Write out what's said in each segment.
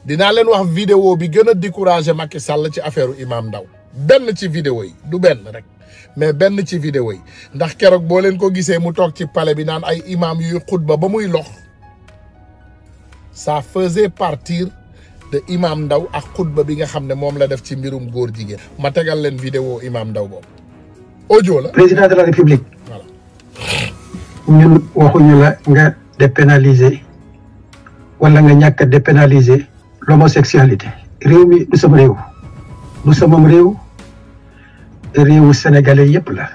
dinaa leen wax vidéo bi gën a découragé Macky Sall ci affaire Imam Ndao benn ci vidéo yi du benn rek mais benn ci vidéo yi ndax keroog boo leen ko gisee mu toog ci palais bi naan ay imam yuy xutba ba muy lox ça faisait partir de Imam Ndao ak xutba bi nga xam ne moom la def ci mbirum góor jigéen ma tegal leen vidéo Imam Ndao boobu audio la. président de la république. voilà. ñun waxuñu la nga dépénaliser wala nga ñàkk a dépénaliser l'homosexualité réew mi du sama réew du samam réew réewu sénégalais yépp la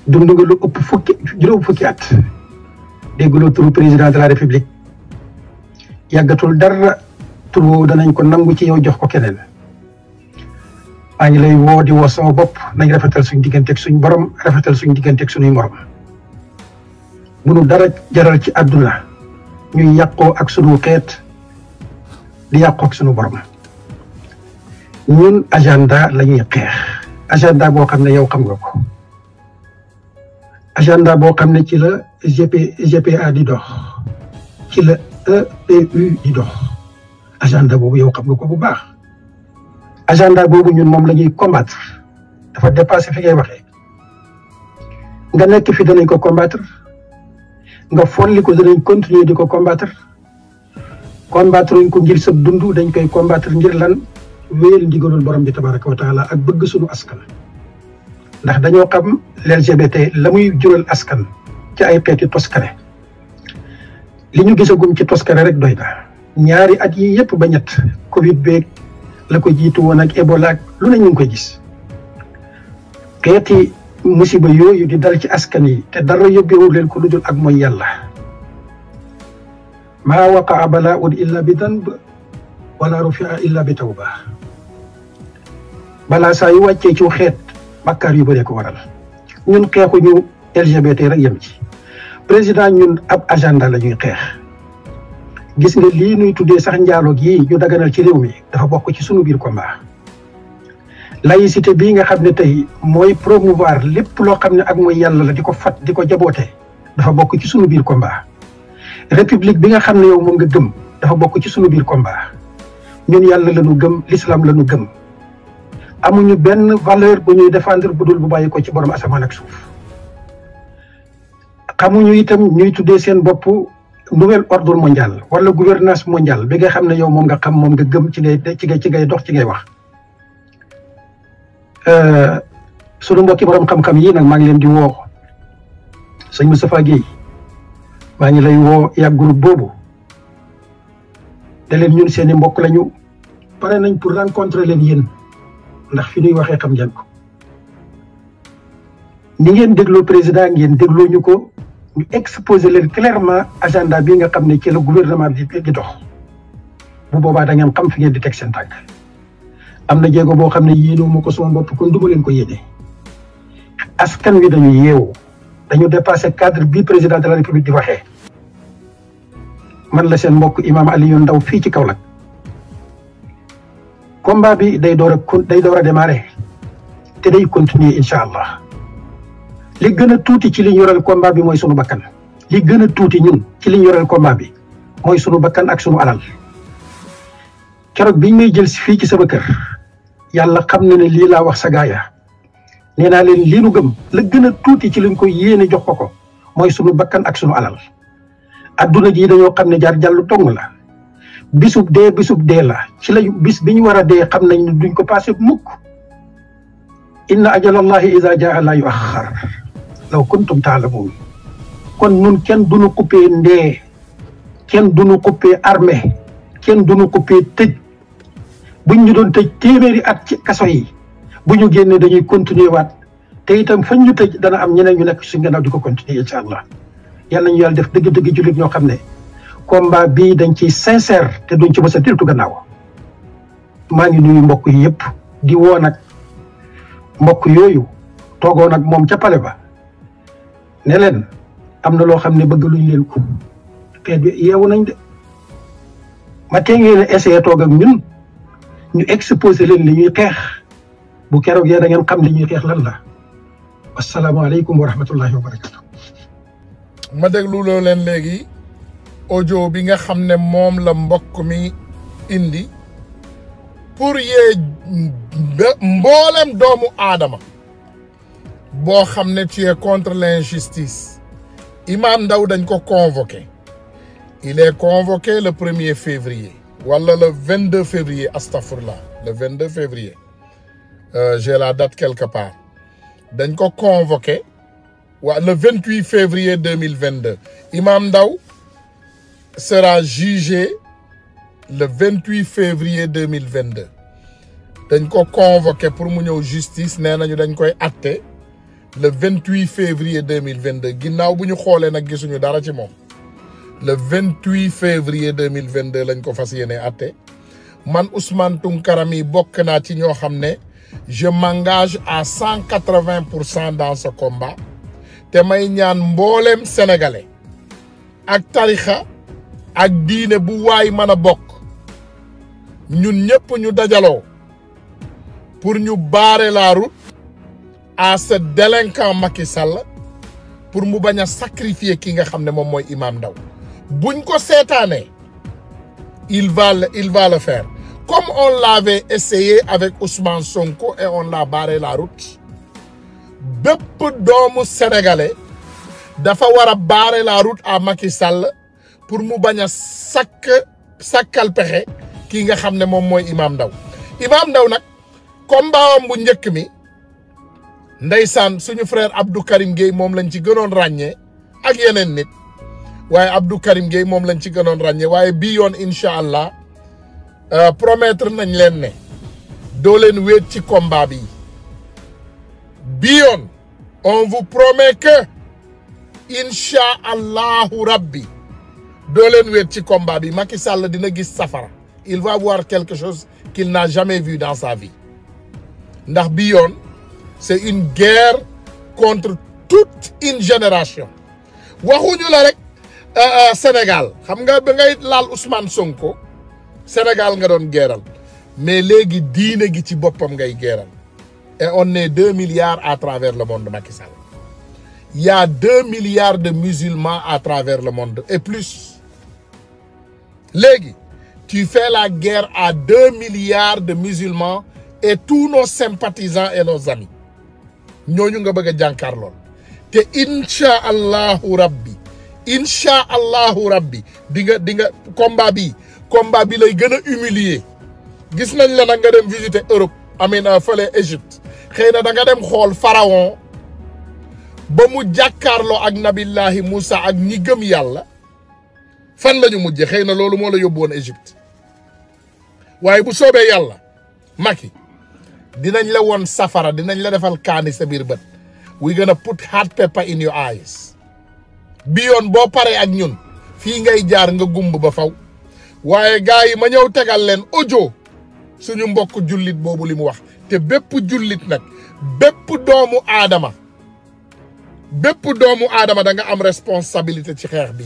dund nga lu ëpp juróom fukki at dégguloo turu président de la république yàggatul dara tur woowu danañ ko nangu ci yow jox ko keneen maa ngi lay woo di woo sama bopp nañ rafetal suñ digganteeg suñ borom rafetal suñ digganteeg suñuy morom bu nu dara jaral ci àdduna ñuy yàqoo ak sunu xeet di yàqoo ak sunu borom ñun agenda la ñuy xeex agenda boo xam ne yow xam nga ko agenda boo xam ne ci la GPA di dox ci la EPU di dox agenda boobu yow xam nga ko bu baax agenda boobu ñun moom la ñuy combattre dafa dépassé fi ngay waxee nga nekk fi danañ ko combattre nga folli ko danañ continuer di ko combattre ñu ko ngir sa dund dañ koy combattre ngir lan wéyal ndigalul borom bi tabaraka wa taala ak bëgg suñu askan ndax dañoo xam LGBT la muy jural askan ci ay xeeti toskare li ñu gisagum ci toskare rek doy na ñaari at yi yëpp ba ñett Covid beeg la ko jiitu woon ak Ebola ak lu ne ñu ngi koy gis xeeti musiba yooyu di dal ci askan yi te dara yóbbeewu leen ko lu dul ak mooy yàlla maa waqaa balaaun illa bi danb wala rufia illa bi tawba balaa saa yu wàccee ci xeet bakkaar yu bëree ko waral ñun xeexuñu LGBT rek yem ci président ñun ab agenda la ñuy xeex gis nga lii nuy tuddee sax njaaloog yi ñu daganal ci réew mi dafa bokk ci sunu biir combat laïcité bii nga xam ne tey mooy promouvoir lépp loo xam ne ak mooy yàlla la di ko fat di ko jaboote dafa bokk ci sunu biir combat république bi nga xam ne yow moom nga gëm dafa bokk ci sunu biir combat ñun yàlla la ñu gëm l'islam la ñu gëm amuñu benn valeur bu ñuy défendre bu dul bu bàyyi ko ci borom asamaan ak suuf xamuñu itam ñuy tuddee seen bopp nouvel ordre mondial wala gouvernance mondiale bi nga xam ne yow moom nga xam moom nga gëm ci ngay dox ci ngay wax sunu mbokki borom xam-xam yi nag maa ngi leen di woo sëñ Moustapha Guèye maa ngi lay woo yàgg groupe boobu te leen ñun seen i mbokk lañu pare nañ pour rencontrer leen yéen ndax fi ñuy waxee xam ngeen ko ni ngeen dégloo président ngeen dégloo ñu ko ñu exposer leen clairement agenda bi nga xam ne ci la gouvernement bi di dox bu boobaa da ngeen xam fi ngeen di teg seen tànk am na jéego boo xam ne yéenu ma ko sama bopp kon duma leen ko yéene askan wi dañu yeewu dañu dépassé cadre bi président de la république di waxee man la seen mbokk imam Aliou Ndao fii ci Kaolack combat bi day door a démarrer te day continuer incha allah li gën a tuuti ci li ñu yoral combat bi mooy sunu bakkan li gën a tuuti ñun ci li ñu yoral combat bi mooy sunu bakkan ak sunu alal keroog biñ may jël si fii ci sama kër yàlla xam na ne lii laa wax sa gaaya nee naa leen lii nu gëm la gën a tuuti ci liñ ko yéene jox ko mooy sunu bakkan ak sunu alal adduna ji dañoo xam ne jaar jàllu dong la bisub dee la ci la bis bi ñu war a dee xam nañ duñ ko passé mukk inna ajalallahi iza jaa la yuaxar law kuntum taalamuun kon nun kenn duñu coupé ndee kenn duñu coupé armée kenn duñu coupé tëj buñ ñu doon tëj téeméeri at ci kaso yi bu ñu génnee dañuy continuer waat te itam fañ ñu tëj dana am ñeneen ñu nekk suñ gannaaw di ko continuer incha allah yàlla ñu yàlla def dëgg-dëgg jullit ñoo xam ne combat bii dañ ciy sincère te duñ ci mës a deltu gannaaw maa ngi nuyu mbokk yi yëpp di woo nag mbokk yooyu toogoo nag moom ca pale ba ne leen am na loo xam ne bëgg luñ leen ko xeet bi yeewu nañ de ma tee ngeen a essayé toog ak ñun ñu exposé leen li ñuy xeex bu keroog yee da ngeen xam li ñuy xeex lan la wasalaamaaleykum wa rahmatullahi wa barakatu ma déglu loo leen léegi audio bi nga xam ne moom la mbokk mi indi pour yee mboolem doomu aadama boo xam ne tu es contre l'injustice. Imam Ndao dañ ko convoqué. Il est convoqué le 1er février wala le 22 février astaghfirullah le 22 février j'ai la date quelque part dañ ko convoqué le 28 février 2022 Imam Ndao sera jugé le 28 février 2022 dañ ko convoqué pour mu ñëw justice nee nañu dañ koy atte le 28 février 2022 ginnaaw bu ñu xoolee nag gisuñu dara ci moom le 28 février 2022 lañ ko fas yéene atte man Ousmane Tounkara mi bokk naa ci ñoo xam ne je m'engage à 180% dans ce combat te may ñaan mboolem sénégalais ak tarixa ak diine bu waay mën a bokk ñun ñëpp ñu dajaloo pour ñu barrer la route à ce délinquant Macky Sall pour mu bañ a sacrifier ki nga xam ne moom mooy Imam Ndao buñ ko seetaanee il va le faire comme on l'avait essayé avec Ousmane Sonko et on l'a barré la route bépp doomu sénégalais dafa war a barrer la route à Macky Sall pour mu bañ a sakkal pexe ki nga xam ne moom mooy Imam Ndao Imam Ndao nag combat am bu njëkk mi ndeysaan suñu frère Abdou Karim Gueye moom lañ ci gënoon ràññee ak yeneen nit waaye Abdou Karim Gueye moom lañ ci gënoon ràññee waaye bii yoon incha allah promettre nañ leen ne doo leen wéet ci combat bi bii yoon on vous promet que incha allahu rabbi doo leen wéet ci combat bi Macky Sall dina gis safara il va voir quelque chose qu'il n'a jamais vu dans sa vie ndax bii yoon c'est une guerre contre toute une génération waxuñu la rek Sénégal xam nga ba ngay laal Ousmane Sonko Sénégal nga doon geeral mais léegi diine gi ci boppam ngay geeral et on est 2 milliards à travers le monde Macky Sall il y a 2 milliards de musulmans à travers le monde et plus léegi tu fais la guerre à 2 milliards de musulmans et tous nos sympathisants et nos amis ñooñu nga bëgg a jànkaar lool te incha allahu rabbi di nga combat bi lay gën a humilier gis nañ la nag nga dem visiter Europe amina fële Égypte xëy na da nga dem xool pharaon ba mu jàkkaarloo ak nabillahi Moussa ak ñi gëm yàlla fan la ñu mujje xëy na loolu moo la yóbbu woon Égypte waaye bu soobee yàlla Macky dinañ la woon safara dinañ la defal kaani sa biir bët we gonna put hot pepper in your eyes bi yoon boo paree ak ñun fii ngay jaar nga gumb ba faw waaye gars yi ma ñëw tegal leen audio suñu mbokk jullit boobu li mu wax te bépp jullit nag bépp doomu aadama da nga am responsabilité ci xeex bi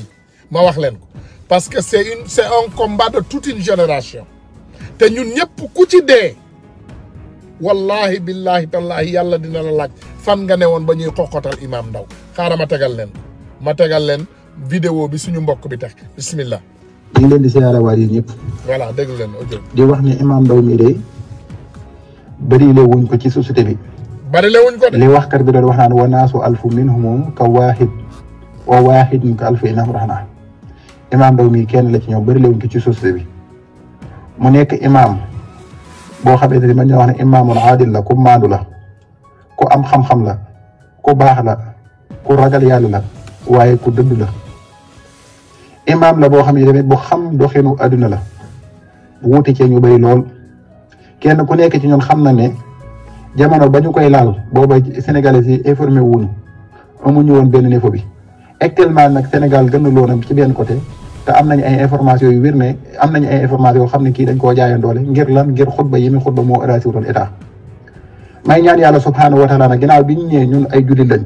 ma wax leen ko parce que c'est un combat de toute une génération te ñun ñëpp ku ci dee wallahi billahi tallahi yàlla dina la laaj fan nga ne woon ba ñuy xoxotal Imam Ndao xaaral ma tegal leen vidéo bi suñu mbokk bi tax bismillah ñu ngi leen di siyaare waat yi ñëpp voilà dégg leen audio di wax ne Imam Ndao mii de bëri le wuñ ko ci société bi bëri le wuñ ko de li waxkat bi doon wax naan wa naasu alfu minhum ka waahid wa waahidun ka alfi inam rahna Imam Ndao mii kenn la ci ñoom bëri le wuñ ko ci société bi mu nekk imam boo xamante ni man ñoo wax ne imaamul aadil la ku maandu la ku am xam-xam la ku baax la ku ragal yàlla la waaye ku dëdd la imaam la boo xam ne tamit bu xam doxinu adduna la wuute cee ñu bëri lool kenn ku nekk ci ñun xam na ne jamono ba ñu koy laal booba sénégalais yi informé wuñu amuñu woon benn niveau bi actuellement nag Sénégal gën a loonam ci benn côté te am nañ ay information yu wér ne am nañ ay information yoo xam ne kii dañ koo jaayoon doole ngir lan ngir xutba yi mi xutba moo arrangé wutoon état may ñaan yàlla subhaanahu wa taala nag ginnaaw bi ñu ñëwee ñun ay jullit lañ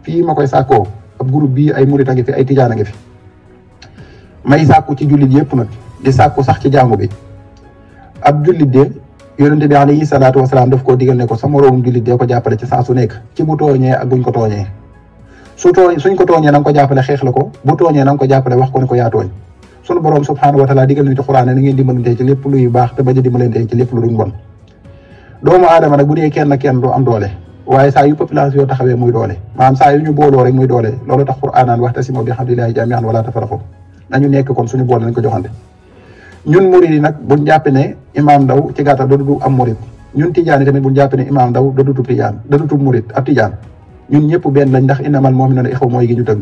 fii ma koy sàkkoo ab groupe bii ay murit a ngi fi ay tijaan a ngi fi may sàkku ci jullit yëpp nag di sàkku sax ci jàngu bi ab jullit de yonente bi alayhi salaatu wasalaam daf koo digal ne ko sa moroomum jullit dee ko jàppale ci saa su nekk ci bu tooñee ak buñ ko tooñee suñ ko tooñee na nga ko jàppale xeex la ko bu tooñee na nga ko jàppale wax ko ne ko yaa tooñ sunu borom subhanahu wa taala digal ñu ci Qur'an ne ngeen dimbalante ci lépp luy baax te bañ a dimbalante ci lépp lu duñ bon doomu aadama nag bu dee kenn doo am doole waaye saa yu population yoo taxawee muy doole maanaam saa yu ñu booloo rek muy doole loolu tax Qur'an naan wa'tasimu bi hablillahi jami'an wala tafarraqu nañu nekk kon suñu boole nañ ko joxante ñun murid yi nag buñ jàpp ne Imam Ndao ci gàttal du am murid ñun tijaan yi tamit buñ jàpp ne Imam Ndao da du tub murid ab tijaan ñun ñëpp benn lañ ndax innamal mu'minuuna ixwa mooy gi ñu tënk